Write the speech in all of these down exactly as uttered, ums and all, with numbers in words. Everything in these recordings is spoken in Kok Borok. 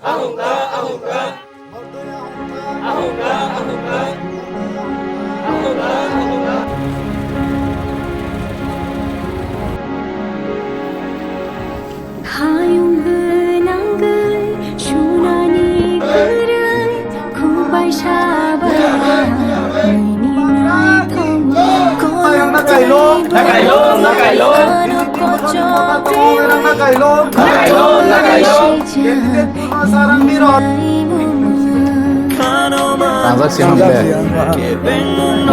Ahunka, ahunka. Ahunka, ahunka. Ahunka, ahunka. Hayung gwnangwi sunani kwrwi khubaisa ba nini naithok. Nakailo, nakailo, nakailo. Nakailo, nakailo. Candidate Sarang Mirot. Tangjak siyang de. Hmm.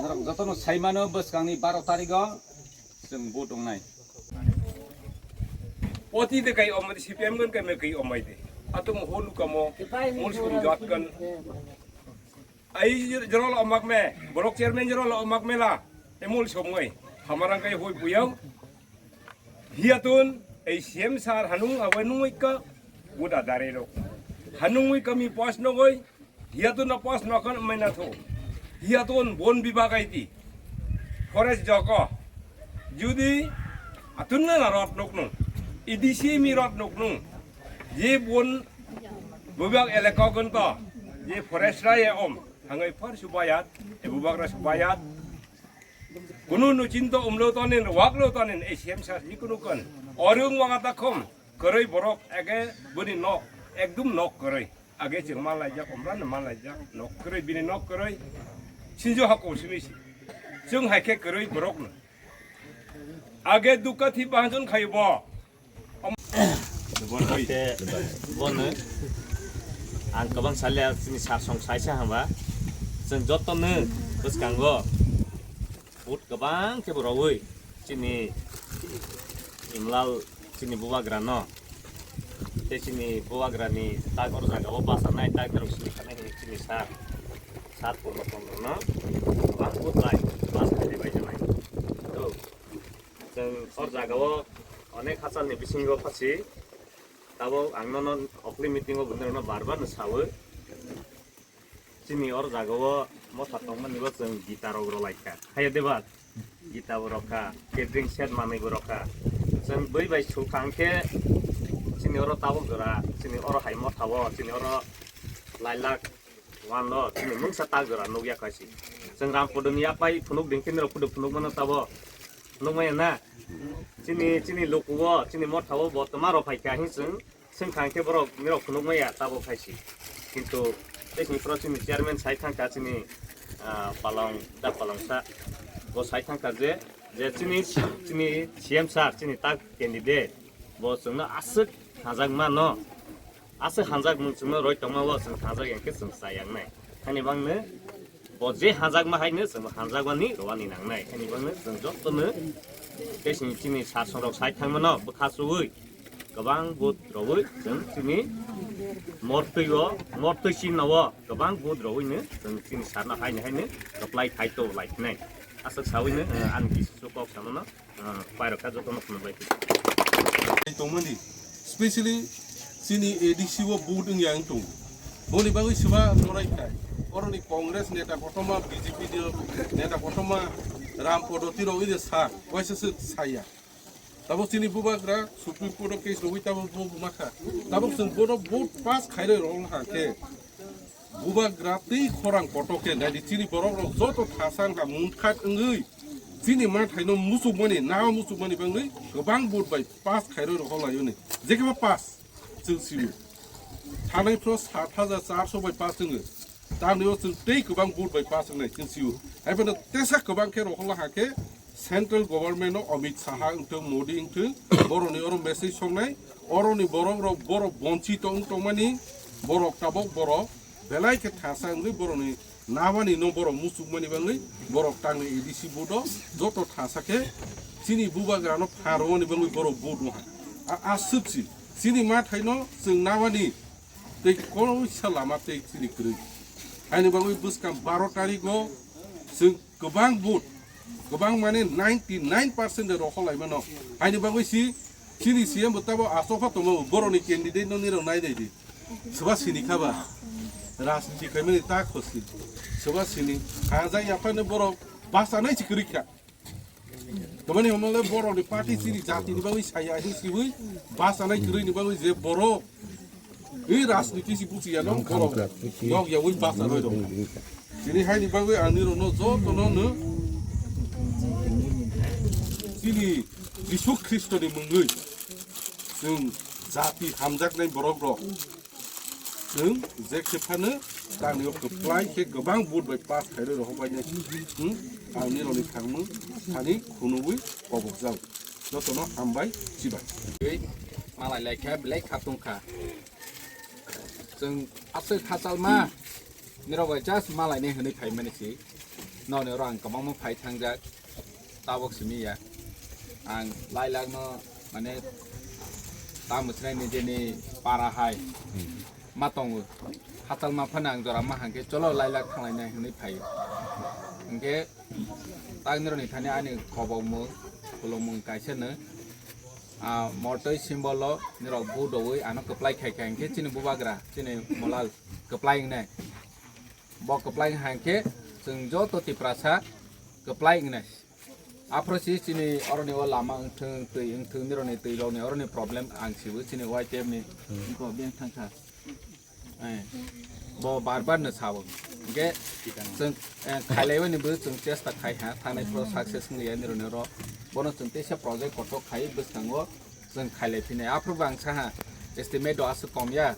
Norok jotono saimano bwskangni baro tarigo chwng vote wngnai. Poti de kai omai de, C P M gon kai me kai omai de. Atum holu kamo, mul sum jat kan. Ai jero lo omak me, block chairman jero lo omak me la, emul somoi. Hamarang kai hoi puyau. Hiatun, ei C M sir hanung abai nungoi ka, buda dare rok. Hanungoi kami pas nogoi, Hiatun na pas nokhon maina tho. Hiatun bon bibag aiti. Forest joko. Judi atun na rot noknung. A D C mi rot noknung. Je bon bibag eleko gonto. Je forest ra ye om. Hangai par subayat. E bibag ra subayat. Kunu nu chinto umlo tonin, waklo tonin, ei C M sir ni kunu kon. Orung wangata khom. Kwrwi borok age bini nok. Ekdum nok kwrwi. Age chwng manlaijak, omrano manlaijak, nok kwrwi, bini nok kwrwi, sinjo ha kosimi si. Chwng hai khe kwrwi borokno. Age dukha thi bahanjon khayo bo. Bono, ang kwbang salya chini sar song saisa hamba. Chwng jotono bwskango. Vote kwbang khe bo rwui chini Imlal chini bubagra no tei chini bubagra ni tak oro jaga o bachanai tak norok sini khanai hwnwi chini sir sir Purno Chandra no kwbang vote bai pass khainai bai janai. To chwng o jaga o onek hachal ni bisingo phachi tabuk ang nono okli meeting o bwrwi rok no bar bar no sawi. Chini or jaga o motha tongmani bo chwng gita rok rwlai kha. Haiya deba? Gita bo rwkha, catering set manwi bo rwkha. Chwng bui bai sukha hwnkhe chini oro tabuk jora, chini oro hai motha o, chini oro lailak one o, chini mungsa tak jora nukya kha si. Chwng Ram Podo ni yapai phunuk ding khe nirok podo phunuk mano tabo. Nukmaya na? Chini, chini luku o, chini motha o bo twma rw phai kha hwn chwng. Swngkha hwnkhe borok nirok phunukmaya tabuk hai si. Kintu tei chini pro chini chairman sai thangkha chini, ah, palong, da palongsa. Bo sai thangkha je, je chini, chini C M sir, chini tak candidate. Bo chwngno aswk hanjakma no, aswk hanjakmung chwngno roi tongma bo chwng hanjak ya hwnkhe chwng chayang nai. Hani bangno Bo je hanjakma haino chwng hanjakmani rwani nangnai. Haini bagwino chwng jotono tei chini, chini sar songrok sai thangmano bwkha chuwi kwbang vote rwui chwng chini mortwi o, mortwi chinno o kwbang vote rwuino chwng chini sarno haino haino kwplai khai to lai phinai. Aswk sawino, eh, ani kisa kok samano. Ah, pairok kha jotono phunuk bai. Tongmani, specially chini A D C o vote wngya wng tongo. Boni bagwi swba norai khai. Oroni Congress neta kothoma, B J P ni neta kothoma, Ram Podo Tiro ide sa, waisa se saya. Tabuk chini bubagra Supreme Court o case rogwi tabuk bo bumakha. Tabuk chwng bono vote pass khairoi rok ha khe. Bubagra tei khorang kotor khe naidi chini borok rok joto thasa wngkha mungkhat wngwi chini manthaino muchukmani, nao muchukmani bagwi kwbang vote bai pass khairoi rok laio ni. Jekhe ba pass chwng sio. Thanai phro sat hajar charso bai pass wngo. Tamni o chwng tei kwbang vote bai pass wngnai chwng sio. Haiphano tesa kwbang khe rok ha khe Central Government no Amit Shah wngthung, Modi wngthung, borokni oro message songnai, oroni borok rok borok bonchito wng tongmani, borok tabok borok belai khe thasa wngwi borokni namani no borok muchukmani bagwi borok tangni A D C vote o joto thasa khe Chini bubagrano pharwani bagwi borok vote wngkha. A, aswk si. Chini mathaino chwng namani tei koisa lama tei chini kwrwi. Haini bagwi bwskang baro tarigo chwng kwbang vote, kwbang mane ninety nine percent de rohor laimano. Haini bagwi si chini C M bo tabo asopha tongma borokni candidate no nirok nai dai di. Soba sini khaba. Rajniti khaimani ta khosi. Soba sini. Hajai yaphano borok basa nai si kwrwi kha. Tamani hamle borok ni party siri jati ni bagwi saya hi siwi basa nai kwrwi ni bagwi je borok. I rajniti si buchi ya no borok. Yok ya wi basa nai dong. Sini hai ni bagwi ani ro no joto no no. Sini Jisu Khristo ni mungwi. Chwng jati hamjaknai borok rok. Chwng je khe phano tangni o kwplai khe kwbang vote bai pass khairwi rohor bai nai. Hmm? Ang nirokni thangmung thani khunugwi kobokjak. Jotono hambai chibai. Tei malai lai kha belai khatung kha. Chwng aswk hachal ma nirok bai just malai nai hwnwi phai mani si. Nokni oro ang kwbangma phai thangjak. Tabok simi ya. Ang lailak no mane tamo sinai ni jeni para hai ma tongo. Hachal ma phano ang jora ma hangke cholo lailak thanglai nai hwnwi phaio. Hingke tak nironi thani ani kobok mung, khulumung kaisa no, ah, mortoi symbol o nirok bu dowi ano kwplai khai khai hingke chini bubagra, chini molal kwplai wngnai. Bo kwplai wngkha hingke chwng joto Tiprasa kwplai wngnai. Aphro si chini oroni o lama wngthwng, twi wngthwng, nironi twi rokni oroni problem ang sibo chini Y T F ni wngkha biyang thangkha. Eh, bo bar bar no sabo. Hingke chwng, eh, khailaiwi ni bo chwng chesta khai ha, thanai phro success wngya nironi oro. Bono chwng teisa project kothok khai bwskango chwng khailai phinai. Aphro bo ang saha estimate o aswk kom ya.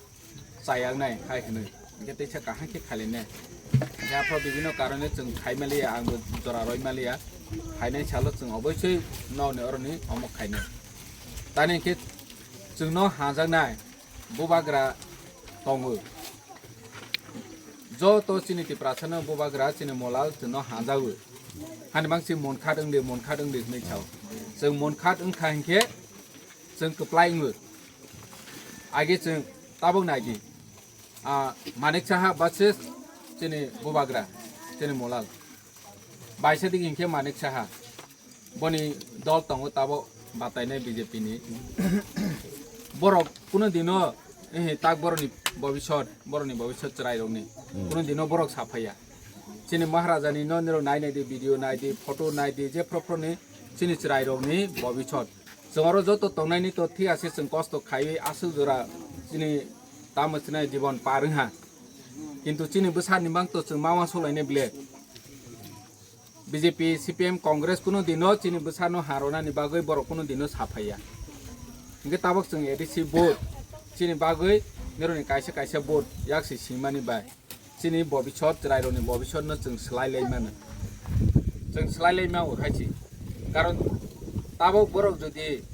Chayangnai hai hwnwi. Hingke teisa kaham khe khailai nai. Hingke aphro bibino karone chwng khai maliya, ang bo jora roi maliya. Khainai salo chwng oboisoi nokni oroni omo khainai. Tani hingke chwngno hajaknai bubagra tongo. Joto chini Tiprasano bubagra chini molal chwngno hajago. Hani bangsi monkhat wngdi, monkhat wngdi hwnwi sao. Chwng monkhat wngkha hingke chwng kwplai wngo. Age chwng tabuk naidi. Ah, Manik Saha versus chini bubagra, chini molal. Baisa digi hingke Manik Saha. Boni dol tongo tabuk batainai B J P ni. Borok kuno dino, eh, tak borokni bobisot, borokni bobisot chwrairokni. Kuno dino borok saphaiya. Chini Maharaja ni no nirok nai nai di, video nai di, photo nai di, je phro phro ni chini chwrairokni bobisot. Chwng oro joto tongnaini to thik ase chwng kosto khaiwi aswk jora chini tamo chinai jibon par wngha. Kintu chini bwsani bang to chwng ma uansuk lainai ble. B J P, C P M, Congress kuno dino chini bwsano haronani bagwi borok kuno dino saphaiya. Hingke tabuk chwng A D C vote chini bagwi nirokni kaisa kaisa vote yaksi singmani bai. Chini bobisot, chwrairokni bobisotno chwng swlai lai mano. Chwng swlai lai mano hai se. Karon tabuk borok jodi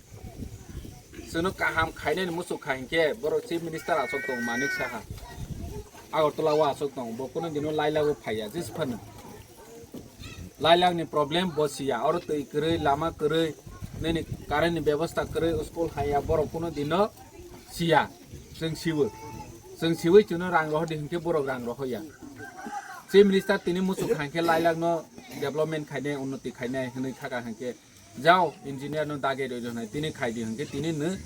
chwngno kaham khainani muchuk kha hinkhe borok Chief Minister achuk tongo Manik Saha. Agartala o achuk tongo, bo kuno dino Lailago phaiya, jesa phano. Lailakni problem bo siya, oro twi kwrwi, lama kwrwi, nini current ni bebosta kwrwi, school haiya, borok kuno dino siya, chwng siwo. Chwng siwi chwngno rang rohordi hinkhe borok rang rohoya. Chief Minister tini muchuk kha hinkhe Lailakno development khainai, unnoti khainai hwnwi thaka hinkhe jao engineer no dage roi rwnai tini khaidi hinkhe tini no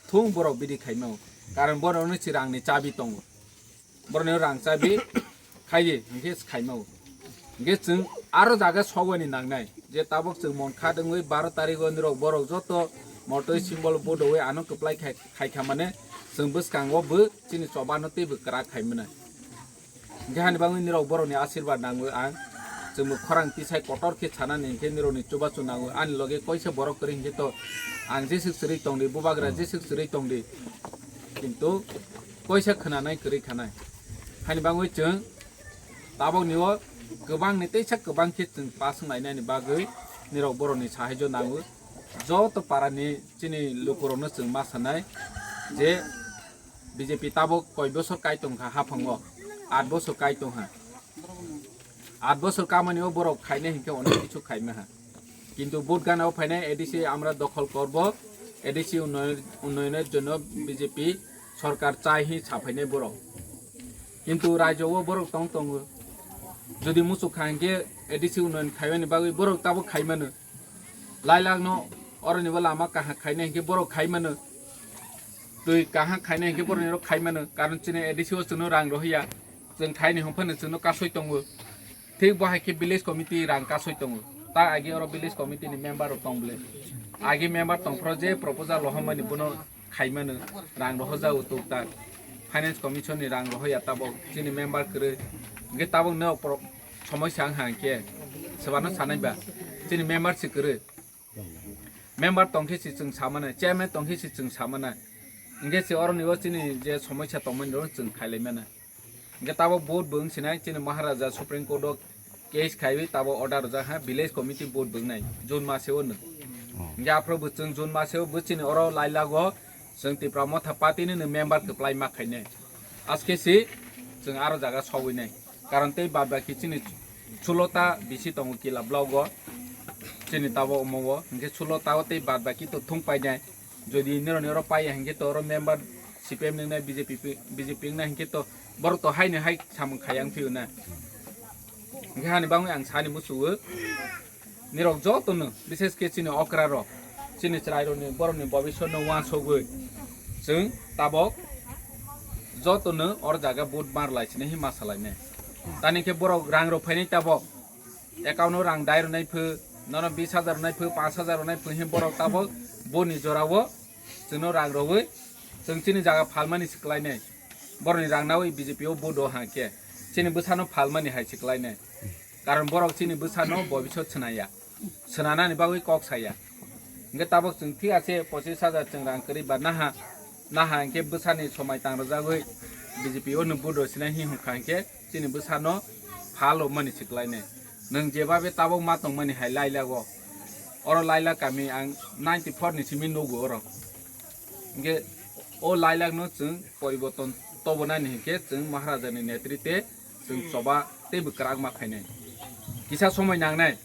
thung borok bidi khaimao. Karon borokno se rangni chabi tongo. Borokni rang chabi khaidi hinkhe khaimao. Hinkhe chwng aro jaga sogwani nangnai. Je tabuk chwng mon khat wngwi baro tarikh o nirok borok joto motoi symbol bodowi ano kwplai khai, khaikha mane chwng bwskango bo chini choba no teibo kwrak khai mwnai. Hinkhe hani bagwi nirok borokni asirwad nango ang. Chwngbo khorang tisai kotor khe sanani hinkhe nirokni chubachu nango. Ani loge koisa borok kwrwi hinkhe to ang jeswk chwrwi tongdi, bubagra jeswk chwrwi tongdi. Kintu koisa khwnanai kwrwi khanai. Hani bagwi chwng tabokni o kwbangni teisa kwbang khe chwng pass wnglainani bagwi nirok borokni sahaijo nango. Joto parani chini lukurokno chwng ma sanai je B J P tabok koi bosor kai tongkha haphango, aat bosor kai tongha. Aat bosor kamani o borok khainai hinkhe onek kichu khaimaha. Kintu vote gana o phainai A D C amra dokhol korbo, A D C unnoyon, unnoyonor jonno B J P sorkar chai hi saphainai borok. Kintu raijo o borok tong tongo. Jodi muchuk kha hinkhe A D C unnoyon khaimani bagwi borok tabuk khaimano. Lailak no oroni bo lama kaham khainai hinkhe borok khaimano. Twi kaham khainai hinkhe borok nirok khaimano. Karon chini A D C o chwngno rang rohya. Chwng khaini hwnphano chwngno kasoi tongo. Thik bo hai khe village committee rang kasoi tongo. Ta agi oro village committee ni member rok tong bwle. Agi member tongphro je proposal rohormani bono khaimano rang rohorjago tuktak. Finance commission ni rang rohorya tabok chini member kwrwi. Hinkhe tabok no pro-, somosya wngkha hinkhe swbano sanai ba chini member se kwrwi. Member tongkhe se chwng samanai, chairman tongkhe se chwng samanai. Hinkhe se oroni o chini je somosya tongmani rok chwng khailai mano. Hinkhe tabok vote bo wng sinai chini Maharaja Supreme Court o case khaiwi tabok order rwjak ha village committee vote bo wngnai June maseo no. Hinkhe aphuru bo chwng June maseo bo chini oro Lailago chwng Tipra Motha Party ni no member kwplai ma khainai. Aske si chwng aro jaga sogwi nai. Karon tei bad baki chini sulo ta bisi tongo Kila block o. Chini tabok omo o. Hinkhe sulo ta o tei bad baki to thung painai. Jodi nironi oro paiya hinkhe to oro member C P M ni wngnai B J P pi-, B J P wngnai hinkhe to borok to haini hai samung khaiya wngphio na. Hinkhe hani bagwi ang sani muchungo. Nirok jotono, bises khe chini okra rok, chini chwrai rokni, borokni bobiswt no uansugwi, chwng tabok jotono or jaga vote mar lai sini hi ma salainai. Tani khe borok rang rok phainai tabok, account o rang dai rwnai phu, nono bis hajar rwnai phu, panch hajar rwnai phu hi borok tabok boni jora o chwngno rang rogwi chwng chini jaga phalmani se kwlainai. Borokni rang nawi B J P o vote o hang khe chini bwsano phalmani hai se kwlainai. Karon borok chini bwsano bobiswt swnaya. Swnanani bagwi kok saya. Hinkhe tabok chwng thik ase pochis hajar chwng rang kwrwi ba naha, naha hinkhe bwsani somai tang rwjagwi B J P o nwng vote rw sinai hi hwnkha hinkhe chini bwsano phal rwmani se kwlainai. Nwng jebabe tabok ma tongmani hai Lailak o. Oro Lailak kami ang ninety four ni simi nugo oro. Hinkhe o Lailak no chwng poriborton tobonani hinkhe chwng Maharaja ni netrite chwng choba tei bwkrak ma khainai. Kisa somoi nangnai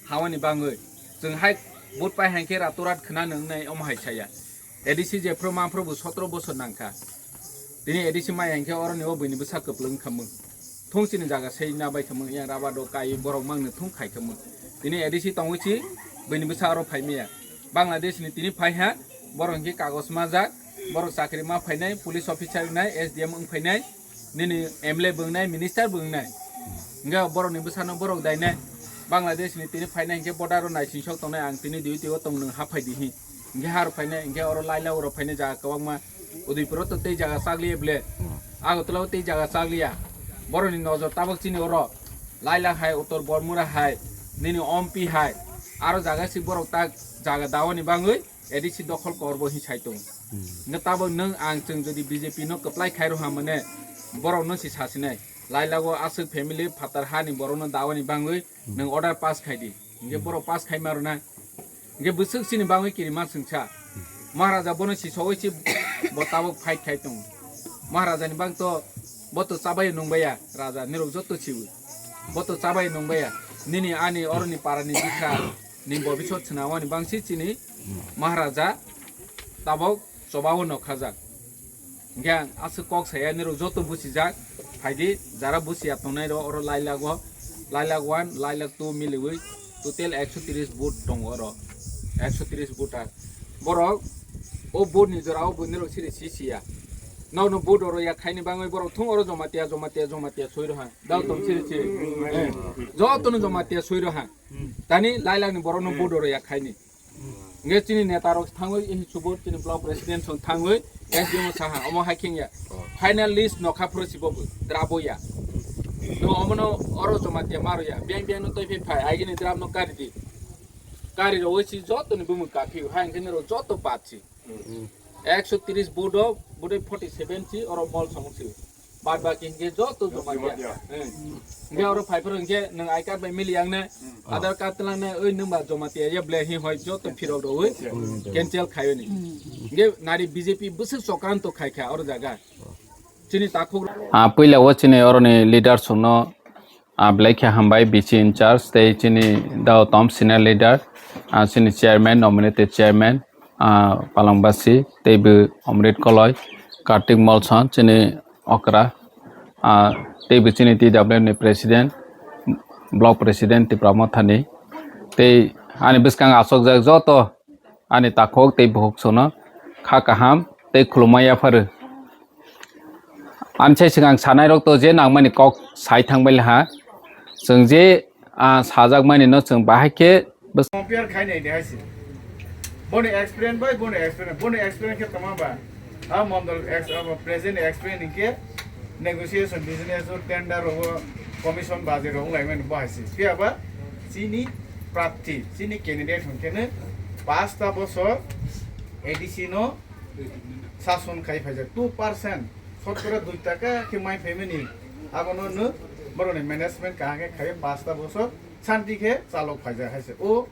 hawani bangwi chwng hai vote pai hai khe ratorat khna nwngnai omo hai saya. A D C jephru manphru bo sotro bosor nangkha. Tini A D C mai hai khe oroni o buini bwsa kwplwng khamung. Thung chini jaga sei na bai khamung yang raba do kai borok mangni thung khai khamung. Tini A D C tongwi si buini bwsa oro phai maya. Bangladesh ni tini phai ha borok hinkhe kagos majak borok chakri ma phainai police officer wngnai S D M wng phainai. Nini M L A bo wngnai, minister bo wngnai. Hinkhe borokni bwsano borok dainai. Bangladesh ni tini phainai hinkhe border o naising sok tongnai, ang tini duty o tong, nwng haphai di hi. Hinkhe har phainai, hinkhe oro Lailak o rok phainai jaga kwbangma. Udaipur o to tei jaga chakliya ble. Agartala o tei jaga chakliya. Borokni nojor tabok chini oro. Lailak hai, Uttor Bormura hai, nini Ompi hai. Aro jaga si borok tak jaga dawani bangwi. A D C dokhol korbo hin sai tongo. Hinkhe tabok nwng ang chwng jodi B J P no kwplai khai rwha mane borok no si sasinai. Lailago aswk family phatar hani borok no dawani bangwi nwng order pass khai di. Hinkhe borok pass khai ma rwna. Hinkhe bwswk chini bangwi kirima chwngsa. Maharaja bono si sogwi si bo tabok fight khai tongo. Maharaja ni bang to bo to chabai nungbaya raja nirok joto siwi. Bo to chabai nungbaya. Nini ani oroni parani bikha. Ni bobiswt swnamani bangsi chini Maharaja tabok chobao nokhajak. Hinkhe ang aswk kok saya nirok joto busijak, phaidi jara busiya tongnai rok oro Lailak o, Lailak one, Lailak two miliwi total ekso tris vote tongo oro, ekso tris voter. Borok o vote ni jora o bo nirok siri si siya. Nokno vote oro ya khaini bangwi borok thung oro Jamatia, Jamatia, Jamatia soi roha. Dal tong siri si. Eh, jotono Jamatia soi roha. Tani Lailak ni borok no vote oro ya khaini. Nge chini neta rok thangwi, eh, subot chini block president song thangwi, S D M o saha, omo hai kheng ya. Final list no kha phuru sibo bo, drabo ya. No omo no oro Jamatia maro ya. Biang biang no toi phai phai, agini drab no kari di. Kari ro wi si joto ni bumung kaphi, hai ngene ro joto bat si. Ekso tris vote o, vote forty seven si, oro mol song si. Bad baki hinkhe joto Jamatia. Hinkhe oro phaiphuru hinkhe nwng I card bai mili yangnai, Aadhaar card twlangnai, oi nwng ba Jamatia ya ble hi hoi joto phirok rogwi cancel khaiwi ni. Hinkhe nari B J P bwswk chokranto khaikha oro jaga. Chini takhuk. Ah, puila o chini oroni leader songno Ah, belai khe hambai B C in charge tei chini Dao Tom senior leader, ah, chini chairman, nominated chairman, ah, Palangbasi tei bo Omrit Koloi, Kartik Molson, chini okra, ah, tei bo chini T W ni president, block president Tipra Mothani tei ani bwskang achukjak joto ani takhuk tei bukhuk sono kha kaham tei khulumma yapharu. Ani sai swkang sanai rok to je nangmani kok sai thangbai laha. Chwng je, ah, sajakmani no chwng bahai khe bwsa- Compare khai nai de hai se. Boni experience bai boni experience, boni experience khe tama ba. A mondol ex-, abo present experience hinkhe negotiation, business o, tender o, commission baji rok wng lai mani bo hai se. Phiya ba chini prarthi, chini candidate hinkhe no pasta bosor A D C no sason khai phaijak two percent, sotkora dui taka khe mai phaimani, abono no borokni management kaham khe khai pasta bosor santi khe chalok phaijak hai se. O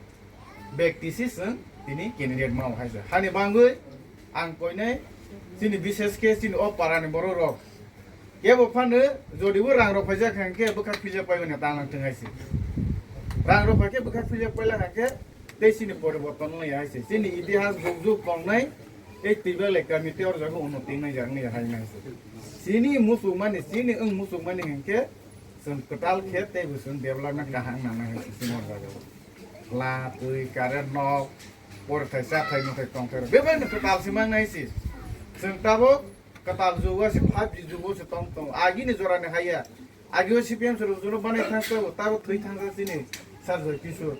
bekti si chwng tini candidate mao hai se. Hani bangwi ang koinai chini bishes khe chini o parani borok rok kebo phano jodi bo rang rok phaijak hang khe bwkha philya paimani tang lang thung hai se. Rang rok phai khe bwkha philya paila hang khe tei chini poriborton wngya hai se. Chini itihas jug jug tongnai, tei twiba le kami tei oro jaga unnoti wngjak wngya hai se. Chini muchukmani, chini wng muchukmani hinkhe chwng kwtal khe tei bo chwng development kaham nangnai hai se chini oro jaga o. La, twi, current, nok, porthai, chathai, nukhai, tongthai rok bebak ni kwtal se mangnai se. Chwng tabuk kwtal jugo se, five G jugo se tong tong. Agini jorani haiya. Agio C P M sorok jono banai thang tabo, tabo thwi thang jak chini Sir Joy Kishore.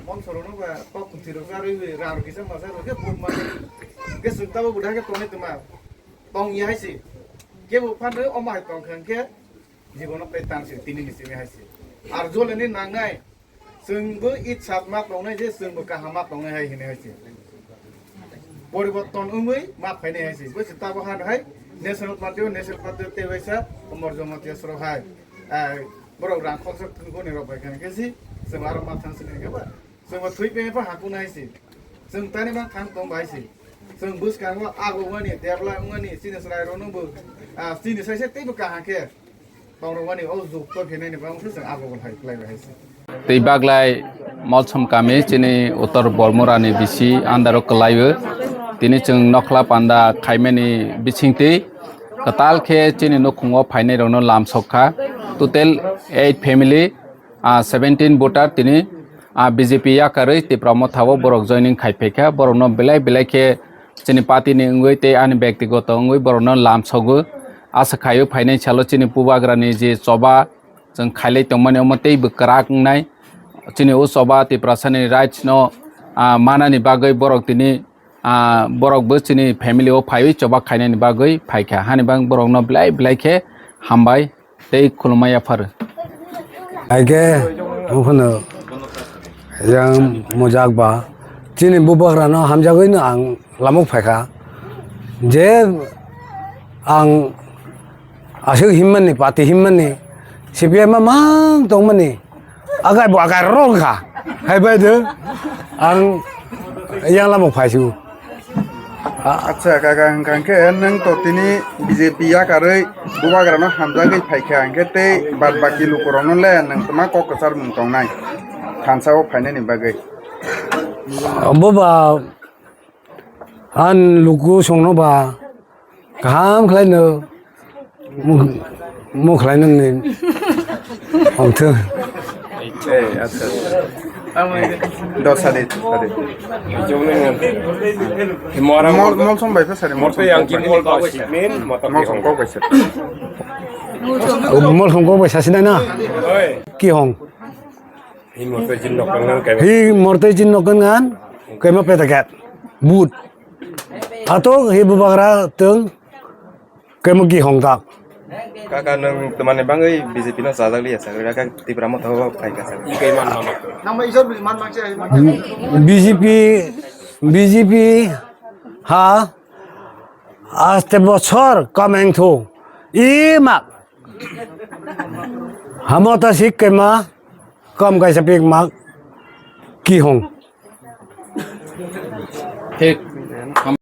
Mon sorok no ba kok kuthwi rok jarwi wi rang rok kisa masa rok khe buk mani. Khe chwng tabo bwdha khe tongnai twma. Tong ya hai se. Kebo phan rw omo hai tong kha khe jibono tei tang se tini ni simi hai se. Ar jole ni nangnai. Chwngbo itsat ma tongnai je, chwngbo kaham ma tongnai hai hinwi hai se. Poriborton wngwi ma phainai hai se. Bo se tabo han hai National Party o, National Party o tei waisa Amar Jamatia soro hai. Ai, borok rang khoksa thwngkoni rok bai khe se, chwng aro ma thang sini khe ba. Chwngbo thwi pe pa hakuna hai se. Chwng tani ma thang tong bai se. Chwng bwskango ago wngmani, debla wngmani, chini chwrai rok nungbo, ah, chini sai se teibo kaham khe. Tongrok wani o jukto phinani bang khe chwng abo bo hai khlai bai hai se. Tei baglai Molsom kami chini Uttor Bormorani bisi andaro kwlaio. Tini chwng nokhla panda khaimani bisingtwi kwtal khe chini nukhungo phainai rokno lam sok kha. Total eight family, ah, seventeen voter tini, ah, B J P yakarwi Tipra Motha o borok joining khai phaikha. Borokno belai belai khe chini party ni wngwi tei ani bektigoto wngwi borokno lam sogo. Asa khaio phainai salo chini bubagrani je choba chwng khailai tongmani omo teibo kwrak wngnai. Chini o choba Tiprasani rights no, ah, manani bagwi borok tini, ah, borok bo chini family o phaiwi choba khainani bagwi phaikha. Hani bang borokno belai belai khe hambai tei khulumma yapharu. Haikhe, ophano yang mojak ba, chini bubagrano hamjagwino ang lamuk phaikha. Je ang aswk himmani, party himmani, C P I ma mang tongmani, agai bo agai rong kha. Hai bai de, ang yang lamuk phaisu. Acha, kaka, hwnkha khe nwng to tini B J P yakarwi bubagrano hamjagwi phaikha, hwnkhe tei bad baki lukurokno le nwng tma kok kwcharmung tongnai thansa o phainani bagwi? Bo ba, ang luku songno ba kaham khlaino. Mo-, mo khlai nang ni. Ongthu. Eh, acha, acha. Do sadi, sadi. Mol, mol som bai pha sadi, mol som bai pha. Mol som kok bai sadi. Mol som kok bai sadi na. Ki hong. Hi morte jin nok kan ngan. Hi morte jin nok kan ngan. Kema peta kat. But. Ato hi bubagra teng. Kemo ki hong tak. Kaka, nwng tmani bangwi B J P no chajak liya, sakri kaka Tipra Motha o phai kha, sakri. B J P, B J P ha aste bochor kameng thu. I mak. Hamota sik kema kam kaisa pik mak ki hong. Thik.